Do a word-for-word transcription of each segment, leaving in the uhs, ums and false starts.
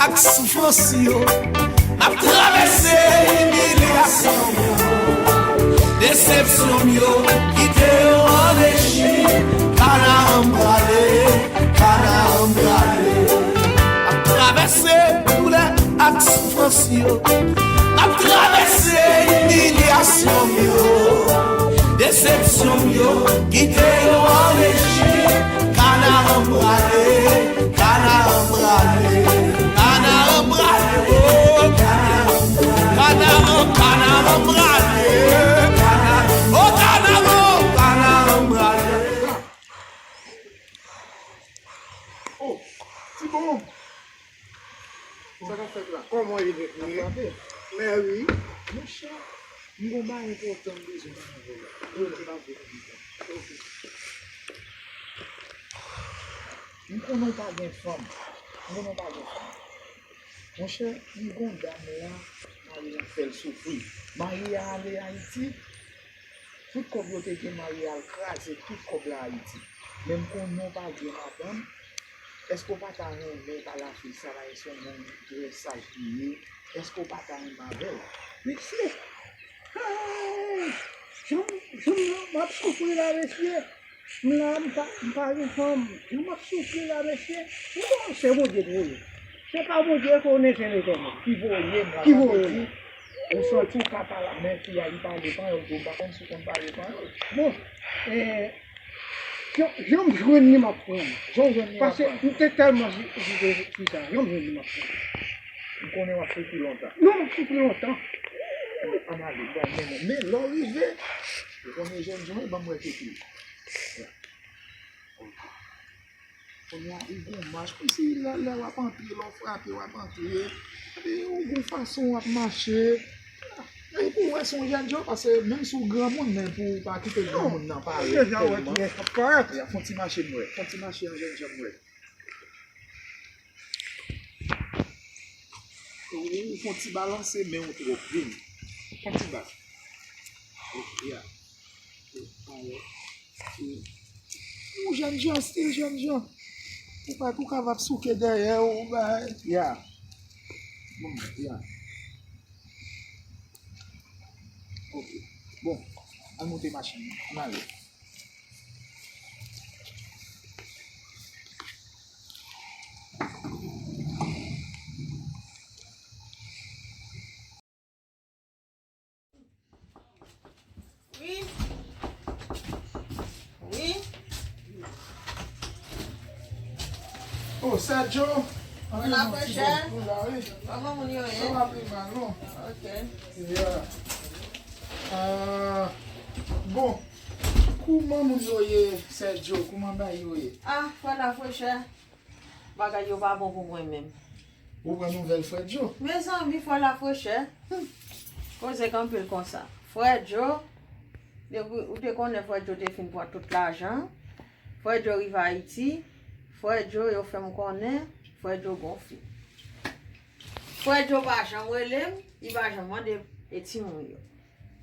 Ak soufrans yo, n ap travèse imilyasyon yo, desepsyon yo, kite yo an Ejip. Kanaan m prale, Kanaan m prale. N ap travèse doulè ak soufrans yo, n ap travèse imilyasyon yo, desepsyon yo, kite yo an Ejip. Kanaan m prale, Kanaan m prale, Kanaan m prale, oh, Kanaan, Kanaan, Kanaan m prale, Kanaan, oh, Kanaan, Kanaan m prale. Oh, Tibon! Sa k ap fèt la? Kòman ye, nèg? Mè wi. Monchè, m gon bagay enpòtan m bezwen pale avè w la. Wi, m ap ap vin. Ok. M konnen w pa gen fanm. M konnen w pa gen fanm. Monchè, m gon dam la, mari l ap fè l soufri. Mari a ale Ayiti, tout kòb yo te gen, mari a al kraze tout kòb la Ayiti. Men m konnen w pa gen madanm. Èske w pa ta renmen pale avè l sa la, e se yon moun trè saj li ye? Èske w pa ta renmen avè l? Mesye, hey! Jan, jan m ap soufri la, mesye. M la, m pa, m pa gen fanm. Jan m ap soufri la, mesye. M konnen se Bondye ki voye. Se pa Bondye, konnen se Letènèl ki voye m la. Ki voye m. Ou santi w ka pale ak men fi a, li pale panyòl, ou pa konn si w konn pale panyòl. Bon, eh, jan, jan m jwenn li, m ap pran l. Jan w jwenn li, w ap pran l. Paske m te tèlman ji-, jije fi sa. Jan m jwenn li, m ap pran l. M konnen w ap soufri lontan. Non, m ap soufri lontan. Ann ale, bon, men, men, men lè w rive, ou konnen jènjan, ban m wè tete w. Kounye a, ou gon mach, konsi lè, lè w ap antre, lè w frape, w ap antre, epi ou gon fason w ap mache. Epi ou wè se yon jènjan, paske menm si w granmoun, men pou w pa kite granmoun nan parèt tèlman. Deja wè kinyès k ap parèt. Ya, fè yon ti mache m wè, fè yon ti mache yon jènjan m wè. Ou, ou fè yon ti balanse, men ou twò vin. Fè yon ti bal. Ok, ya. Ou jènjan, still jènjan. Ou pa kou kapab souke dèyè ou, bay. Ya. Bon, ya. Ok. Bon, ann monte machin nan. Ann ale. Wi. Wi. Oh, Sergio. Antre non, Tibon, ou la, wi. Kòman moun yo ye? Sa va pi mal, non? Ok. Yeah. Ah, bon, kouman moun yo ye, Sergio? Kouman bagay yo ye? Ah, frè Lafrechè. Bagay yo pa bon pou mwen menm. Ou pran nouvèl frè Djo? Mezanmi, frè Lafrechè. Hmm. Koze k anpil konsa. Frè Djo, depi ou te konnen frè Djo te fin pran tout lajan. Frè Djo rive Ayiti. Frè Djo, yo fè m konnen frè Djo gon fi. Frè Djo pa janm rele m, li pa janm mande e timoun yo.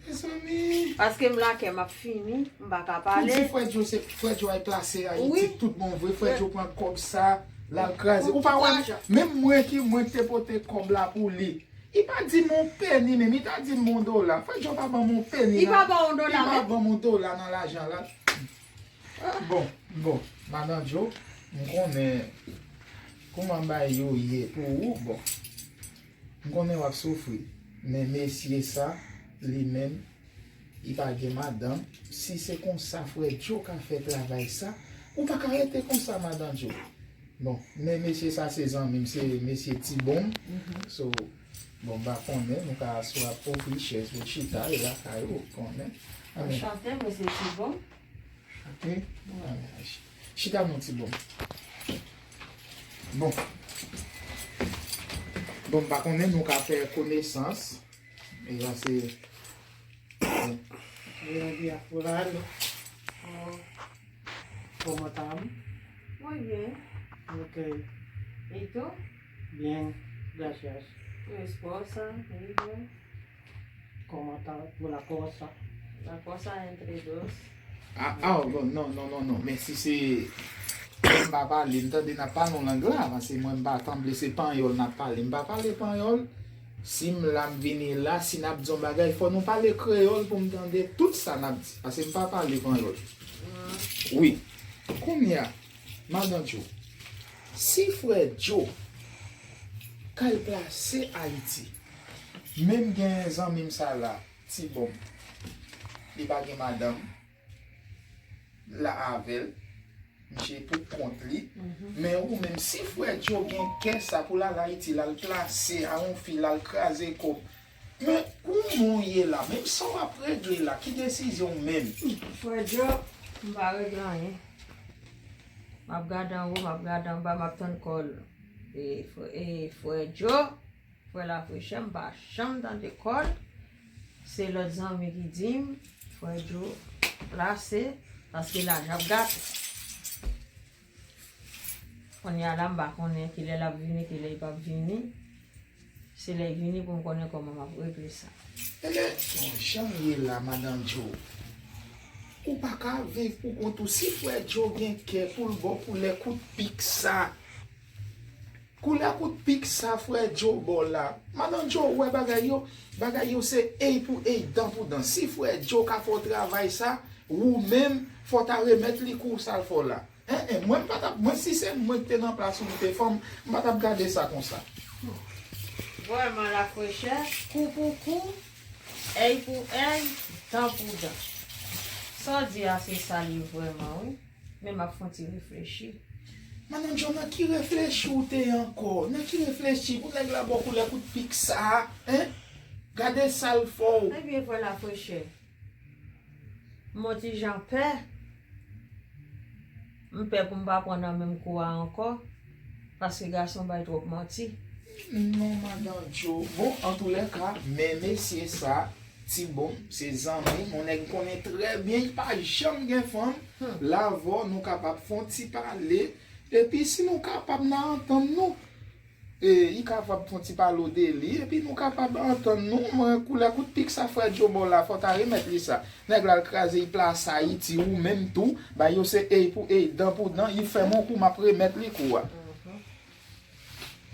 Mezanmi. Paske m lakay m ap fini, m pa ka pale. Pou di frè Djo, se frè Djo al plase Ayiti, wi, tout bon vre, frè Djo pran kòb sa, l al kraze. Ou pa wè, menm mwen ki, mwen ki te pote kòb la pou li. Li pa di m yon peni menm, li ta di m yon dola. Frè Djo pa ban m yon peni nan, li pa ban m yon dola nan lajan la. Bon, bon, madan Djo, m konnen kouman bagay yo ye pou ou, bon. M konnen w ap soufri, men mesye sa, li menm, li pa gen madanm. Si se konsa frè Djo ka fè travay sa, ou pa ka rete konsa, madan Djo. Bon, men mesye sa se zanmi m, se mesye Tibonm. So, bon, m pa konnen, nou ka swa ofri chèz pou chita, e lakay ou, konnen. Anchante, mesye Tibonm. Ok? Anchante. Chita non, Tibonm. Bon. Bon, m pa konnen nou ka fè konesans. E sa se, bon. Buen día, fulano. Oh. ¿Cómo estamos? Muy bien. Ok. ¿Y tú? Bien, gracias. ¿Tu esposa, hijo? ¿Cómo está la cosa? La cosa entre dos. Ah, ah, bon, non, non, non, non. Men si se, pa pale, m tande n ap pale yon lang la, paske mwen m pa sanble se panyòl n ap pale. M pa pale panyòl. Si m la, m vini la, si n ap di yon bagay, fò nou pale kreyòl pou m tande tout sa n ap di. Paske m pa pale panyòl. Wi. Kounye a, Madan Joe, si frè Joe kay plase Ayiti, menm gen zanmi m sa la, Ti Bonm, li pa gen madanm, la avè l, misye pou kont li. Men ou menm, si frè Joe gen kè sa pou l al Ayiti, l al plase a yon fi, l al kraze kòb. Men kouman w ye la, menm sa w ap regle la, ki desizyon w menm? Frè Joe, m pa regle anyen. M ap gade anwo, m ap gade anba, m ap tann kòl. E, frè, e, frè Joe, frè Lafrechè, m pa janm tande kòl. Se lòt zanmi ki di m, frè Joe plase, paske laj ap gate. Kounye a la, m pa konnen kilè l ap vini, kilè l p ap vini. Se lè l vini pou m konnen kòman m ap regle sa. Ebyen, bon, jan w ye la, Madan Joe, ou pa ka viv pou kont ou. Si frè Joe gen kè pou l ba w koulè kout pik sa, koulè kout pik sa frè Joe ba w la, Madan Joe, ou wè bagay yo, bagay yo se èy pou èy, dan pou dan. Si frè Joe ka fè w travay sa, ou menm, fò w ta remèt li kou sa l fè w la. En, en, mwen m pa t ap, mwen si se mwen ki te nan plas ou, m te fanm, m pa t ap gade sa konsa. Vrèman, Lafrechè, kou pou kou, èy pou èy, dan pou dan. Sa w di a se sa l ye vrèman, wi. Men m ap fè yon ti reflechi. Madan Joe, nan ki reflechi w te ye ankò? Nan ki reflechi pou nèg la ba w koulè kout pik sa a, en? Gade sa l fè w. Ebyen, vrè Lafrechè. M yon ti jan pè. M pè pou m pa pran nan menm kou a ankò, paske gason bay twòp manti. Non, Madan Joe. Bon, antoulèka, men mesye sa, Ti Bonm, se zanmi m, yon nèg m konnen trè byen, li pa janm gen fanm. L avè w, nou kapab fè yon ti pale. Epi, si nou kapab, n a antann nou. E, li kapab fè yon ti pale w de li, epi nou kapab antann nou, men koulè kout pik sa frè Joe ba w la, fò w ta remèt li sa. Nèg la al kraze, li plase Ayiti, ou menm tou, bay yo se èy pou èy, dan pou dan, li fè m yon kou, m ap remèt li kou a.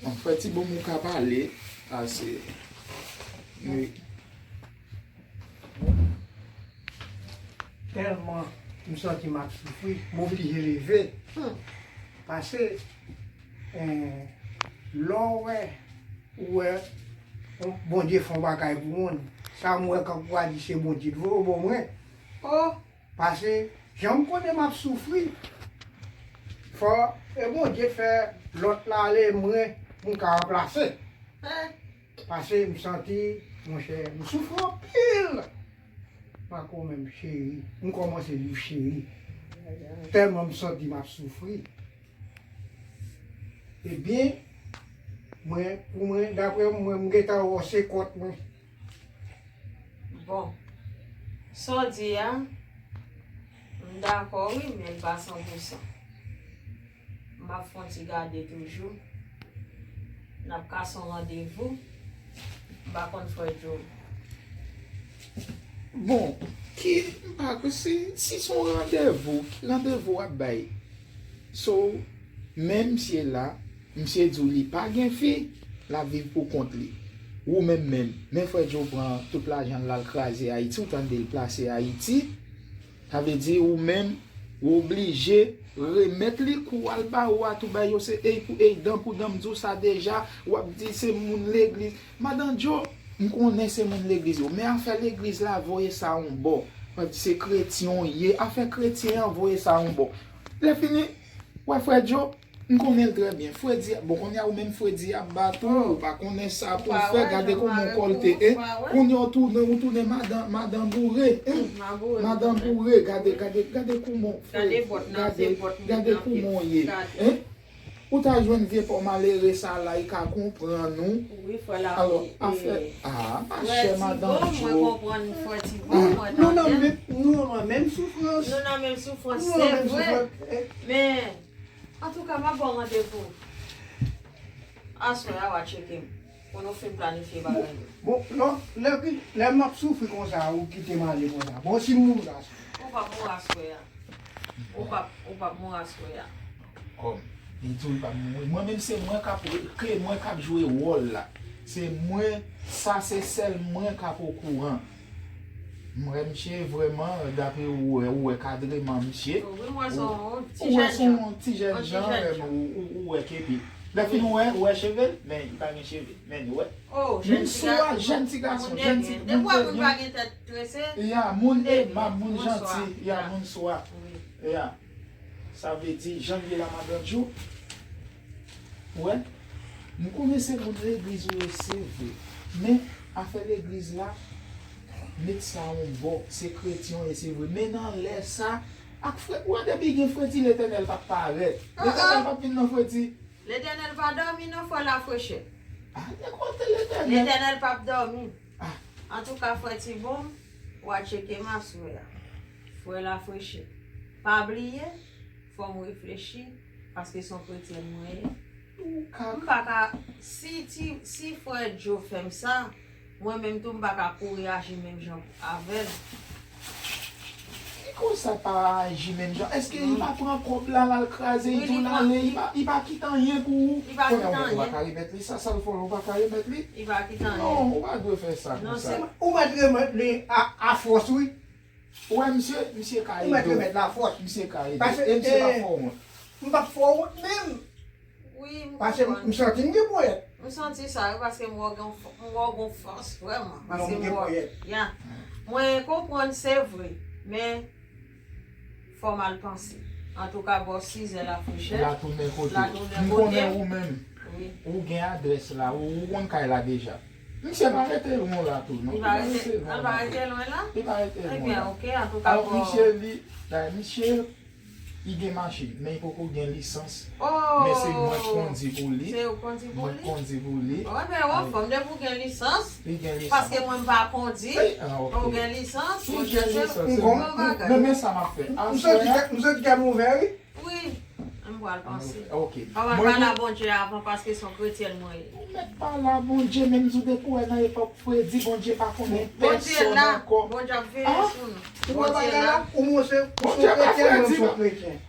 Bon, frè Ti Bonm, ou ka pale, pase. Wi. Tèlman m santi m ap soufri, m oblije leve. Pase, eh, lè w wè, ou wè, Bondye fè yon bagay pou moun, sa m wè kankou a di se Bondye t voye w ban mwen. Oh! Pase, jan m konnen m ap soufri, fò e Bondye fè lòt la ale mwen pou m ka ranplase. Pase m santi, monchè, m soufri anpil. M pa ko menm cheri. M kòmanse viv cheri. Tèlman m santi m ap soufri. Ebyen, mwen, pou mwen, daprè mwen, m gentan wè se kont mwen. Bon, sa w di a, m dakò wi, men l pa san pou san. M ap fè yon ti gade toujou. N ap kase yon randevou. M pa konn frè Joe. Bon, ki, m pa konn si, si se yon randevou, ki randevou w ap bay? So, men misye la, misye di w li pa gen fi, l ap viv pou kont li. Ou menm menm, men frè Joe pran tout lajan l, l al kraze Ayiti, ou tande l plase Ayiti. Sa vle di ou menm, ou oblije remèt li kou al ba ou a tou, bay yo se èy pou èy, dan pou dan, m di w sa deja, w ap di se moun legliz. Madan Joe, m konnen se moun legliz yo, men afè legliz la voye sa yon bò. W ap di se kretyen w ye, afè kretyen an voye sa yon bò. Lè fini, w wè frè Joe, m konnen l trè byen. Fredi, bon, kounye a ou menm Fredi ap bat ou, ou pa konnen sa pou w fè, gade kouman w kòlte, e. Kounye a ou tounen, ou tounen madan, madan boure, e. Madan boure, gade, gade, gade kouman w fè, gade, gade kouman w ye, e. Ou ta jwenn vye pa w malere sa la, li ka konprann ou. Wi, frè la. Alò, afè, a, machè, madan Joe. Mwen konprann frè Ti Bon, mwen tande. Nou nan menm, nou nan menm soufrans. Nou nan menm soufrans, se vre. Men, antouka, m ap ba w randevou. Aswè a, w a tcheke m. Pou nou fin planifye bagay yo. Bon, lè, lè, lè m ap soufri konsa, ou kite m ale konsa. Bon, si m mouri aswè. Ou p ap mouri aswè a. Ou p ap, ou p ap mouri aswè a. Kòm li di w li p ap mouri. Mwen menm se mwen k ap, ke mwen k ap jwe wòl la. Se mwen, sa se sèl mwen k ap okouran. M wè misye vrèman, dapre ou wè, ou wè kadreman misye. Wi, m wè se yon ti jèn jan. Ou wè se yon ti jèn jan, ou, ou, ou wè kepi. Lè fini ou wè, ou wè cheve l, men li pa gen cheve. Men li wè. Moun swa, jèn ti gason, jèn ti, moun bèl, moun pa gen tèt trese. Ya, moun emab, moun janti, ya, moun swa. Ya. Sa vle di, jan l ye la, madanm Djou, ou wè, m konnen se moun legliz ou ye, se vre. Men, afè legliz la, met sa yon bò, se kretyen w ye, se vre. Men nan lè sa, ak frè, ou wè depi gen fredi, Letènèl p ap parèt. Letènèl p ap vin nan fredi. Letènèl pa dòmi non, frè Lafrechè. A, men kote Letènèl? Letènèl p ap dòmi. Antouka, frè Tibonm, w a tcheke m aswè a. Frè Lafrechè, pa bliye, fò m reflechi, paske se yon kretyèn mwen ye. M pa ka, si ti, si frè Djo fè m sa, mwen menm tou m pa ka kouri aji menm jan avè l. Ki konsa pa aji menm jan? Èske li pa pran kòb la, l al kraze, li tou l ale, li pa, li pa kite anyen pou ou? Li pa kite anyen. Ou pa ka remèt li sa, sa l fè w la, ou pa ka remèt li? Li pa kite anyen. Non, ou pa dwe fè sa konsa. Ou mèt remèt li a, a fòs, wi. Ou wè, misye, misye ka ede w. Ou mèt remèt l a fòs. Misye ka ede w. E misye p ap fè w wont. M p ap fè w wont menm. Wi, m konprann. Paske m santi m gen ponyèt. M santi sa, wi, paske m wè w gen, m wè w gen fòs, vrèman. Paske m wè w gen ponyèt. Ya. Mwen konprann, se vre. Men, fò m al panse. Antouka, bò sizè Lafrechè. L a tounen kote. L a tounen kote. M konnen ou menm. Wi. Ou gen adrès la. Ou, ou konn kay la deja. Misye pa rete lwen la tou, non. Li pa rete, li pa rete lwen la? Li pa rete lwen la. Ebyen, oke, antouka, bò. Misye, li, dayè, misye, li gen machin, men li poko gen lisans. Oh! Men se mwen k kondi pou li. Se ou k kondi pou li? Mwen k kondi pou li. Wi, men w anfòm depi w gen lisans. Li gen lisans. Paske mwen m pa kondi. Ey, ah, oke. Ou gen lisans, ou gen lisans, se bon bagay. Men, men sa m ap fè. M soti kè, m soti kè m ouvè, wi. Wi, m pral panse. Ok. Mwen pral pale a Bondye avan paske se yon kretyèn mwen ye. Ou mèt pale a Bondye, menm si w te kouri nan epòk fredi, Bondye pa konnen pèsonn ankò. Bondye ap veye sou nou. Ou wè bagay la? Ou monchè, ou se yon kretyèn, mwen se yon kretyèn.